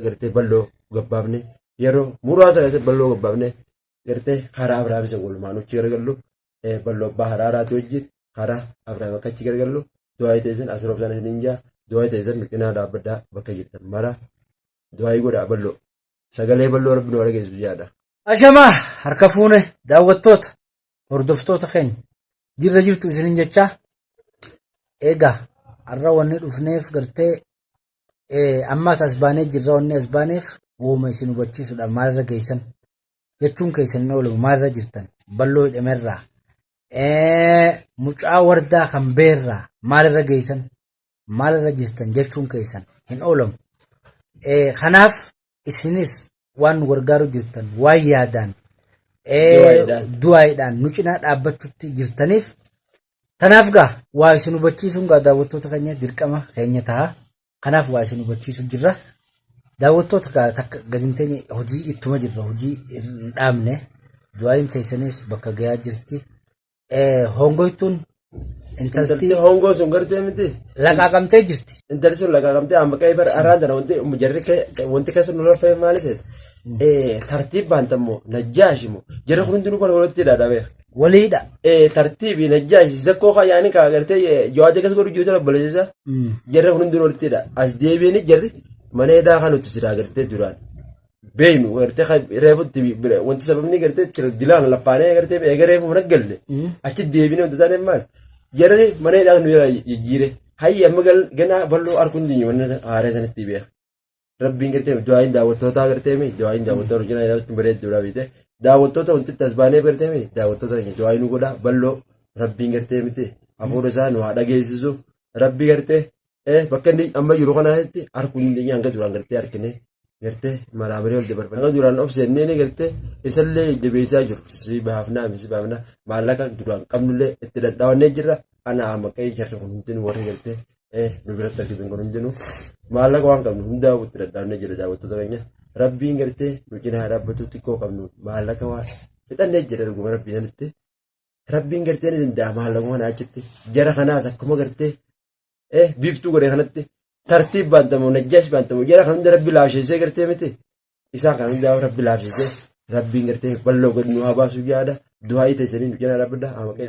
Gartee balloo gabbaafne yeroo muraasa keessatti balloo gabbaafne gartee karaa Abiraam isa walumaan achi garagallu balloo abbaa haraaraati wajjin karaa Abiraam akka achi garagallu du'aa teessan as roobsaan isiniin jaa du'aa teessan nu cinaa dhaabbadhaa bakka jirtan mara du'aa godhaa balloo sagalee balloo rabbi nu dhageessu jaadha. Ashamaa harka fuune daawwattoota hordoftoota keenya jirra jirtu isinin jechaa eegaa har'a wanni dhufneef gartee ammas as baanee jirra wanni as baaneef wooma isin hubachiisuudha maalirra geessan jechuun keessan hin oolamu maalirra jirtan balloo hidhamerraa mucaa wardaa kan beerraa maalirra geessan maalirra jirtan jechuun keessan hin oolamu. Kanaaf isinis waan nu gargaaru jirtan waan yaadaan du'aayidhaan nu cinaa dhaabbachuutti jirtaniif tanaaf gaa waa isin hubachiisuun gaa daawwattoota keenya dirqama keenya ta'a. Kanaaf waa isin hubachiisu jirra. Daawwattoota gaa takka gadi hin teenye hojii ittuma jirra hojii hin dhaabne du'aayin teessanis bakka gayaa jirti. Hongoytuun intalti Intalti hongoo sun gartee miti. laqaaqamtee jirti. Intalli sun laqaaqamtee amma qe'ee bara araan tana wanti jarri wanti keessa nu rafee maali seeta. Tartiib baantammoo najjaashi moo jarri kun hundinuu kan walitti hidhaadha beeka. Waliidha. Tartiibi najjaashi zakkoo kan yaani kaa gartee jawaadee keessa godhu jiru obboleessa. Jarri kun hundinuu walitti hidha. As deebi'anii jarri mana hidhaa kan nuti silaa gartee duraan. Beeynu gartee kan reefutti wanti sababni gartee dilaan laffaanee gartee eega reefu mana galle achi deebinee wanta taane maal jarri mana hidhaa nu jala jijjiire hayyi amma ganaa bal'oo arguun dinyu mana haaree sanitti beeka. Rabbiin gartee du'aayin daawwattootaa gartee mi du'aayin daawwattoota hojii naa bareedduudha beekte daawwattoota wanti itti as baanee gartee mi daawwattoota keenya du'aayin nu godha bal'oo rabbiin gartee miti hafuura isaa nu haa dhageessisu rabbi gartee Bakka inni amma jiru kanatti harkuu hin dandeenye hanga duraan gartee harkine gartee maraabaree ol dabarfame. Hanga duraan of seennee ni gartee isallee jajjabeessaa jiru. Si baafnaa si baafnaa maallaqa duraan qabnullee itti dhadhaawannee jirra. Ana amma qe'ee jarri kun hundinuu warri gartee nu biratti argitan kun hundinuu maallaqa waan qabnu hundaa itti dhadhaawannee jira daawwattoota keenya. Rabbiin gartee nu cinaa dhaabbatu xiqqoo qabnu maallaqa waan fixannee jira dhuguma rabbii sanitti. Rabbiin gartee ni danda'a maallaquma kana achitti jara kanaas akkuma gartee biiftuu godhe kanatti tartiib baantamu najjaash baantamu jara kan hunda rabbi laafsheessee gartee miti isaan kan hunda rabbi laafsheessee rabbiin gartee balloo gad nu haa baasu yaada du'aa'ii teessanii nu cinaa dhaabbadha haa maqee.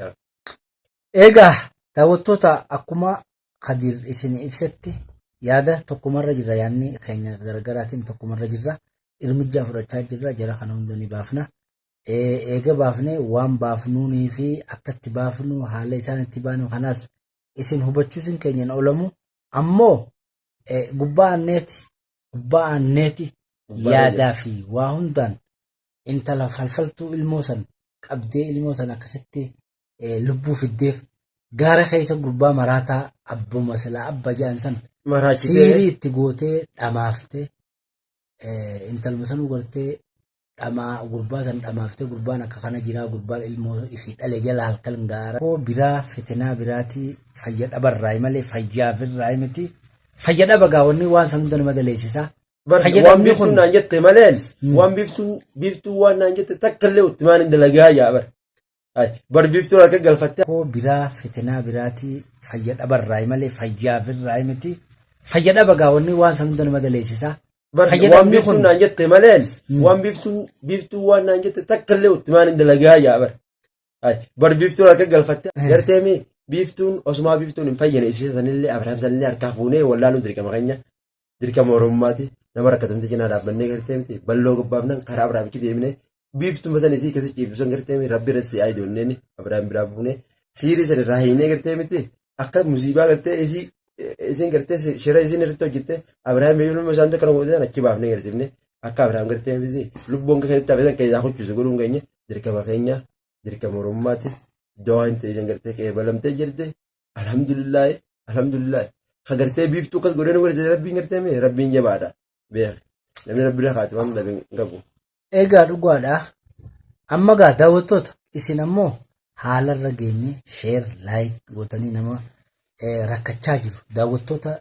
Egaa daawwattoota akkuma Kadir isin ibsetti yaada tokkumarra jirra yaadni keenya garaagaraatiin tokkumarra jirra irmijjaa fudhachaa jirra jara kana hunda ni baafna. Eega baafne waan baafnuunii fi akka itti baafnu haala isaan itti baanu kanaas isin hubachuusin keenya hin oolamu ammoo gubbaa aanneeti gubbaa aanneeti yaadaa fi waa hundaan intala falfaltuu ilmoo san qabdee ilmoo san akkasitti lubbuu fiddeef gaara keessa gurbaa maraataa abbuma silaa abba jedhan san siirii itti gootee dhamaaftee intaluma sanuu gartee dhamaa gurbaa san dhamaaftee gurbaan akka kana jiraa gurbaan ilmoo ifii dhale jala halkan gaara koo biraa fitinaa biraatii fayya dhabarraa malee fayyaa firraa miti fayya dhaba gaa wanni waan san hunda nama daleessisaa. Bar Fayya waan dhabni biiftuun kun naan jette maleen waan biiftuun biiftuun waan naan jette takka illee itti maan hin dalagaa yaa bar. Ay, bar biiftuun harka galfatte koo biraa fitinaa biraatii fayya dhabarraa malee fayyaa firraa miti fayya dhaba gaa wanni waan san hunda nama daleessisaa. Bar Fayya waan dhabni biiftuun kun naan jette maleen waan biiftuun biiftuun waan naan jette takka illee itti maan hin dalagaa yaa bar. Ay, bar biiftuun harka galfatte gartee mi biiftuun osumaa biiftuun hin fayyine ishee sanillee Abrahaam sanillee harkaa fuunee wallaaluun dirqama keenya dirqama Oromummaati nama rakkatumti cinaa dhaabbannee gartee miti balloo gobbaafnan karaa Abrahaamichi deemnee biiftuma san isii keessa ciibsu san gartee miti rabbi irratti si ayidoonneen Abrahaam biraa fuunee siirii san irraa hiinee gartee miti akka musiibaa gartee isii isin gartee shira isin irratti hojjette Abrahaam ilma isaan tokko nama godhan achi baafnee garsiifne akka Abrahaam gartee miti lubbuun keessatti hafe san keessaa kuchisu godhuun keenya dirqama keenya dirqama Oromummaati du'aan ta'e isin gartee qeebalamtee jirte alhamdulillaahi alhamdulillaahi ka gartee biiftuu akkas godhee nu godhe rabbiin gartee mee rabbiin jabaadha beek namni rabbi irra kaate waan dhabe hin qabu. Egaa dhugaadha. Amma gaa daawwattoota isin ammoo haalarra geenye sheer laayik gootanii nama rakkachaa jiru daawwattoota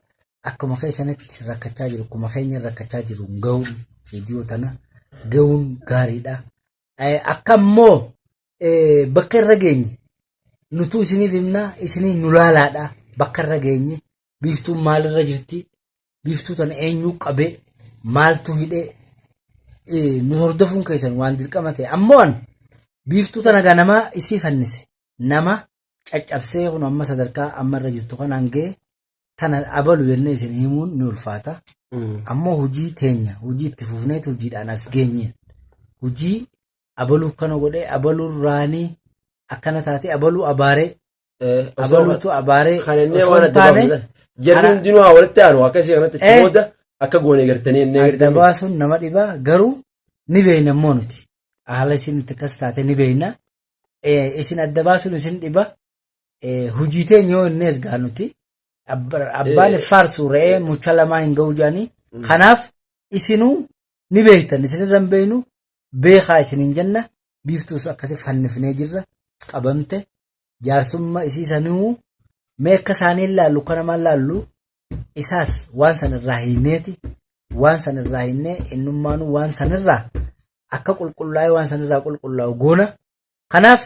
akkuma keessanitti rakkachaa jiru akkuma keenya rakkachaa jiru gahuun viidiyoo tana gahuun gaariidha. Akka ammoo bakka irra geenye nutuu isiniif himnaa isinii nu laalaadha bakka irra geenye biiftuun maalirra jirti biiftuu tana eenyuu qabee Maaltu hidhee nu hordofuun keessan waan dirqama ta'e. Ammoo an biiftuu tana ganamaa isii fannise nama caccabsee kun amma sadarkaa amma irra jirtu kanaan ga'e tana abalu jennee isin himuun ni ulfaata. Ammoo hojii teenya hojii itti fufneeti hojiidhaan as geenyeen hojii abaluu akkana godhee abaluun raanii akkana taate abaluu abaaree abaluutu abaaree Kan inni osoo waan hin adda taane baafne. Jarri hundinuu haa walitti aanu akka isii kanatti achi booda akka goone gartanii inni adda gartanii. baasuun nama dhibaa garuu ni beeyna immoo nuti haala isin itti akkas taate ni beeyna. Isin adda baasuun isin dhiba. Hojii teenya yoo inni as gaa nuti abbaan faarsu re'ee mucha lamaa hin ga'u jedhanii kanaaf isinuu ni beektan isinirra hin beeknu beekaa isin hin jenna biiftuus akkasi fannifnee jirra qabamte jaarsumma isii sanuu mee akka isaanii laallu akka namaan laallu isaas waan san irraa hiineeti waan san irraa hinnee innummaanuu waan san irraa akka qulqullaa'ee waan san irraa qulqullaa'u goona kanaaf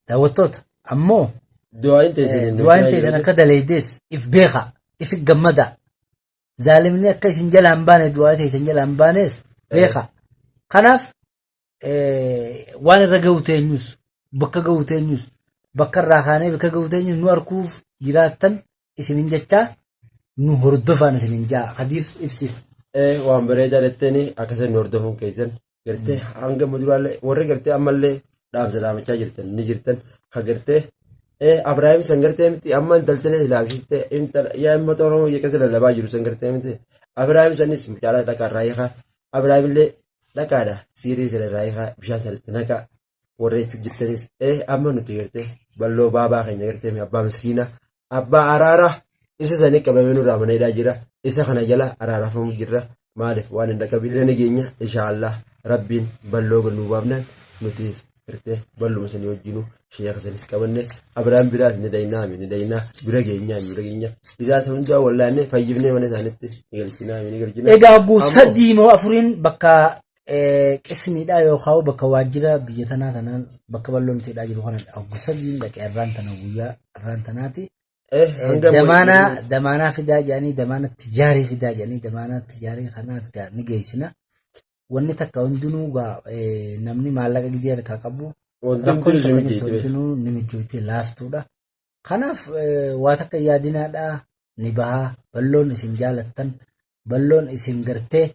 daawwattoota ammoo Du'aayin teessan du'aayin teessan akka daleeydees if beeka if gammada zaalimni akka isin jalaa hin baane du'aa teessan jalaa hin baanes beeka kanaaf waan irra gahu teenyus bakka gahu teenyus bakka irraa kaanee bakka gahu teenyus nu arkuuf jiraattan isinin jechaa nu hordofaan isinin jaa Kadiir ibsiif. Waan bareedaa jetteeni akkasii nu hordofuun keessan gartee hanga muduraalee warri gartee ammallee dhaamsa dhaamachaa jirtan ni jirtan ka gartee Abrahaam san gartee miti amma intaltilee ilaabshiste intala yaa uummata Oromoo biyya keessa lallabaa jiru san gartee miti Abrahaam sanis mucaalaa dhaqaa irraa hiikaa Abrahaam illee dhaqaadha siirii sana irraa hiikaa bishaan sanatti naqaa warra jechuu jirtanis amma nuti gartee balloo baabaa keenya gartee abbaa miskiinaa abbaa araaraa isa sanii qabamee nurraa mana hidhaa jira isa kana jala araarafamu jirra maaliif waan hin dhaqqabine nageenya inshaallah rabbiin balloo gannuu baafnaan nuti gartee balluma sanii wajjinu sheeka sanis qabanne abiraan biraas ni dhaynaa ni dhaynaa bira geenyaa bira geenya isaa hundaa wallaanne fayyifnee mana isaanitti ni galchinaa ni galchinaa. Egaa hogguu sadii moo afuriin bakka qismiidhaa yookaan bakka waajjira biyya tanaa tanaan bakka bal'oon itti hidhaa jiru kana hogguu sadiin dhaqee arraan tana guyyaa arraan tanaati. Damaanaa damaanaa fidaa jedhanii damaana tijaarii fidaa jedhanii damaanaa tijaarii kanaas gaa ni geessina. Wanni takka hundinuu gaa namni maallaqa gizee harkaa qabu rakkoon tokko jirtu hundinuu ni mijooti laaftuudha. Kanaaf waa takka yaadinaadhaa ni bahaa balloon isin jaalattan balloon isin gartee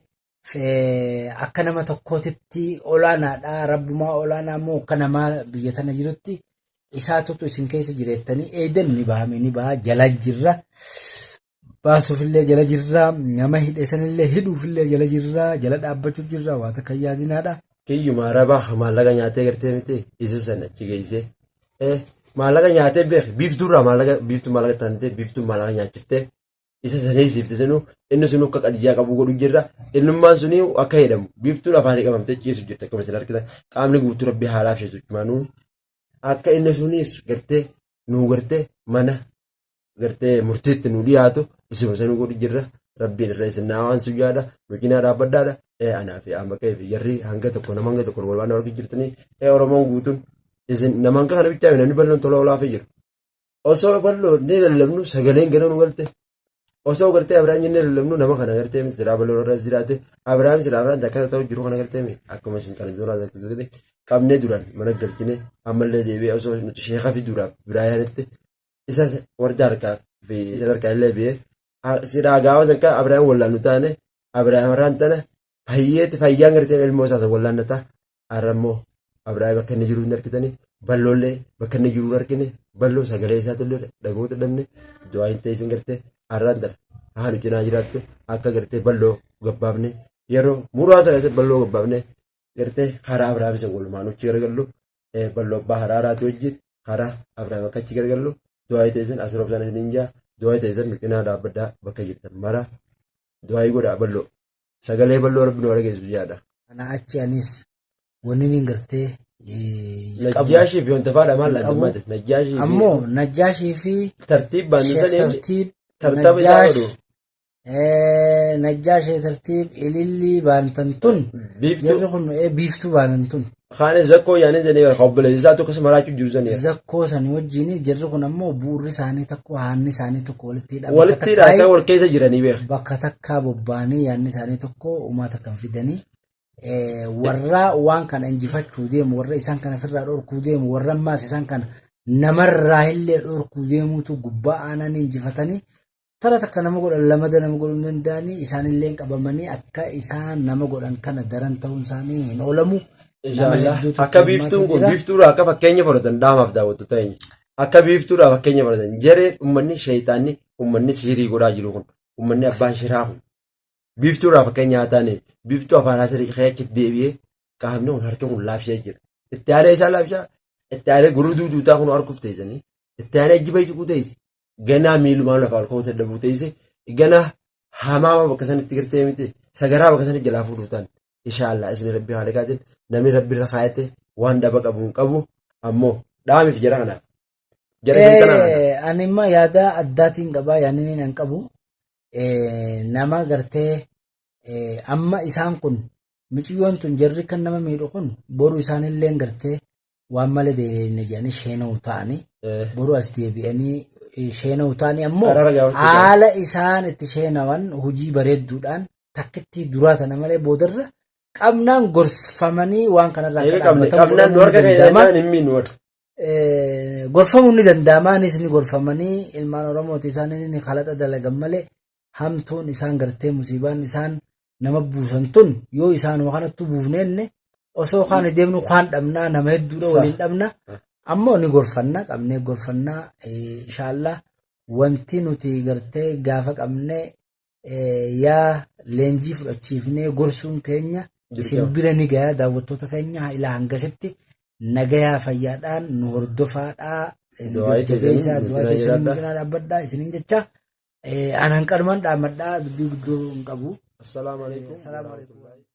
akka nama tokkootitti olaanaadha rabbumaa olaanaa immoo akka namaa biyya tana jirutti isaatutu isin keessa jireettanii eedan ni bahame ni baha jala jirra baasuufillee jala jirra nama hidhe sanillee hidhuufillee jala jirra jala dhaabbachuu jirra waa takka yaadinaadha. Kiyyuma arabaa maallaqa nyaatee gartee miti isa sana achi geessee maallaqa nyaatee beek biiftuurraa maallaqa biiftuu maallaqa taantee biiftuu maallaqa nyaachiftee isa sanii siifte sanuu inni sun akka qadiyyaa qabu godhu jirra innummaan suni akka jedhamu biiftuun afaanii qabamtee ciisu jirti akkuma isin argitan qaamni guutuu rabbi haalaaf sheetu cumaanuu akka inni sunis gartee nuu gartee mana gartee murtiitti nu dhiyaatu isuma sanuu godhu jirra rabbiin irra isin naa waan suyyaadha nu cinaa dhaabbadhaadha ee anaa fi amma kee fi jarri hanga tokko nama hanga tokko wal waan argu jirtanii ee oromoon guutuun isin nama hanga kana bichaa namni bal'oon tola olaafii jiru Osoo bal'oo ni lallabnu sagaleen gara nu galte. Osoo gartee Abiraam jennee lallabnu nama kana gartee miti silaa bal'oo irra jiraate Abiraam silaa Abiraam akkana ta'u jiru kana gartee miti akkuma isin kana duraa gartee qabnee duraan mana galchine ammallee deebi'ee osoo nuti sheeka fiduudhaaf biraa yaanitti isa warda harkaa fi isa harkaa illee biyee silaa gaafa san kan Abiraam wallaan nu taane Abiraam irraan tana fayyeetti fayyaan gartee ilmoo isaa san wallaan na ta'a Har'a immoo Abrahaam akka inni jiru hin argitani. Balloollee bakka inni jiru hin argine. Balloo sagalee isaatullee dhaga'uu dadhabne. Du'aa hin ta'e gartee har'aan tana haa nu cinaa jiraattu akka gartee balloo gabbaafne yeroo muraasa keessatti balloo gabbaafne gartee karaa Abrahaam isa walumaan achi garagallu balloo abbaa haraaraati wajjin karaa Abrahaam akka achi garagallu du'aa hin ta'e as roobsaan isiniin jaa du'aa hin ta'e nu cinaa dhaabbadhaa bakka jirtan mara du'aa godhaa balloo. Sagalee bal'oo rabbi nu haa dhageessisu jaadha. Kana achi anis wanni niin gartee qabu. Najjaashii fi wanta faadha maal Hin qabu. laata Najjaashii fi Ammoo Najjaashii fi tartiib baannu Sheekh saniin Tartiib tartaba isaa Najjaash godhu. Najjaash Tartiib Ilillii baantan tun Biiftuu jarri kun biiftuu baantan tun. Kaane zakkoo yaanii sanii obboleessa isaa tokkos maraachuu jiru sanii. Zakkoo sanii wajjin jarri kun ammoo bu'uurri isaanii tokko haanni isaanii tokko walitti hidha. Walitti hidha akka wal keessa jiranii beeka. Bakka takkaa bobba'anii yaadni isaanii tokko uumaa takka fidanii warra waan kana injifachuu deemu warra isaan kana ofirraa dhorkuu deemu warra ammaas isaan kana namarraa illee dhorkuu deemuutu gubbaa aananii injifatanii tara takka nama godhan lamada nama godhuu hin danda'anii isaanillee qabamanii akka isaan nama godhan kana daran ta'uun isaanii hin oolamu. Nama Inshallah. hedduutu Akka itti biiftuun kun hirmaatu jira. biiftuudhaa akka fakkeenya fudhatan dhaamaaf daawwattu ta'e. Akka biiftuudhaa fakkeenya fudhatan jareen uummanni sheeyxaanni uummanni siirii godhaa jiru kun uummanni abbaan shiraa kun biiftuudhaa fakkeenya haa taane biiftuu afaan haasirri achitti deebi'ee qaamni kun harki kun laabshee jira. Itti aanee isaa laabshaa itti aanee guruduu duutaa kun harkuuf teessanii itti aanee jiba jiquu teessi ganaa miilumaan lafa alkoota dadhabuu teesse ganaa hamaama bakka sanitti gartee miti sagaraa bakka sanitti jalaa fuudhuu ta'an inshaallah isin rabbi haala gaatiin namni rabbi irra kaayate waan dhaba qabu hin qabu ammoo dhaamiif jara kanaaf jara shayxanaa kana. Ani immoo yaada addaatiin qabaa yaadni inni nan qabu nama gartee amma isaan kun miciyyoon tun jarri kan nama miidhu kun boru isaanillee gartee waan malee deebi'anii jedhanii sheena'u ta'anii boru as deebi'anii sheena'u ta'anii ammoo Araara gaafachuu qabu. haala isaan itti sheenawan hojii bareedduudhaan takkittii duraa tana malee boodarra qabnaan gorsfamanii waan kanarraa akka Eega qabne dhaabbatan qabnaan nu godhamuu harka ni keenya danda'ama. jennaan hin miinu warra. Gorfamuun ni danda'ama anis ni gorfamanii ilmaan Oromooti isaanis ni kalaxa dalagan malee hamtuun isaan gartee musiibaan isaan nama buusan tun yoo isaanuma kanattuu buufneenne osoo kaan deemnu kaan dhabnaa nama hedduudha waliin dhabna ammoo ni gorfanna qabnee gorfannaa inshaallaa wanti nuti gartee gaafa qabnee yaa leenjii fudhachiifnee gorsuun keenya isin bira ni gaya daawwattoota keenya ilaa hangasitti nagayaa fayyaadhaan nu hordofaadhaa nu Du'aa jajjabeessaa teessanii nu du'aa cinaa teessanii nu jiraadhaa. cinaa dhaabbadhaa isiniin jecha anan qanuman dhaammadhaa dubbii guddoo hin qabu. Assalaamu alaikum. Assalaamu alaikum.